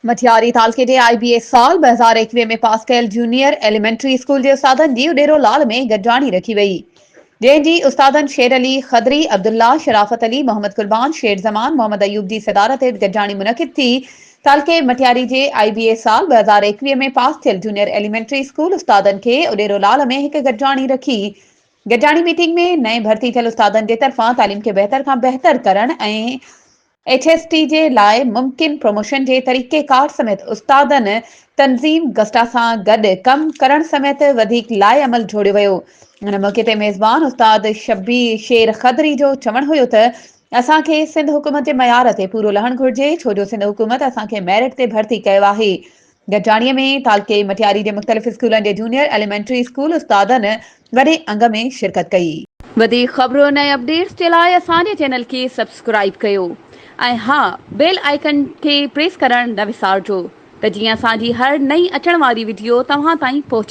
مٽياري تعلقي جي آء بي اي سال 2021 ۾ پاس ڪيل جونيئر ايليمينٽري اسڪول جي استادن جي اڏيرو لال ۾ گڏجاڻي رکي وئي، جنهن جي استادن شير علي خدري، عبدالله، شرافت علي، محمد قربان، شير زمان، محمد ايوب جي صدارت هيٺ گڏجاڻي منعقد ٿي. تعلقي مٽياري جي آء بي اي سال 2021 ۾ پاس ٿيل جونيئر ايليمينٽري اسڪول استادن کي اڏيرو لال ۾ هڪ گڏجاڻي رکي. گڏجاڻي ميٽنگ ۾ نئين ڀرتي ٿيل استادن جي طرفان تعليم کي بهتر کان بهتر ڪرڻ ۽ ايڇ ايس ٽي جي لاء ممڪن پروموشن جي طريقيڪار سميت استادن تنظيم گسٽا سان گڏ ڪم ڪرڻ سميت وڌيڪ لاء عمل جوڙيو ويو. ان موقعي تي ميزبان استاد شبير شير خدري جو چوڻ هيو ته اسان کي سنڌ حڪومت جي معيار تي پورو لهڻ گهرجي ڇو جو سنڌ حڪومت اسان کي ميرٽ تي ڀرتي ڪيو آهي. گڏجاڻي ۾ تعلقي مٽياري جي مختلف اسڪولن جي جونيئر ايليمينٽري اسڪول استادن وڏي انگ ۾ شرڪت ڪئي. وڌيڪ خبرن ۽ اپڊيٽس جي لاء اسان جي چينل کي سبسڪرائيب ڪيو ۽ ها بيل آئيڪن کي پريس ڪرڻ نه وسارجو ته جيئن اسان جي هر نئين اچڻ واري وڊيو توهان تائين پهچي.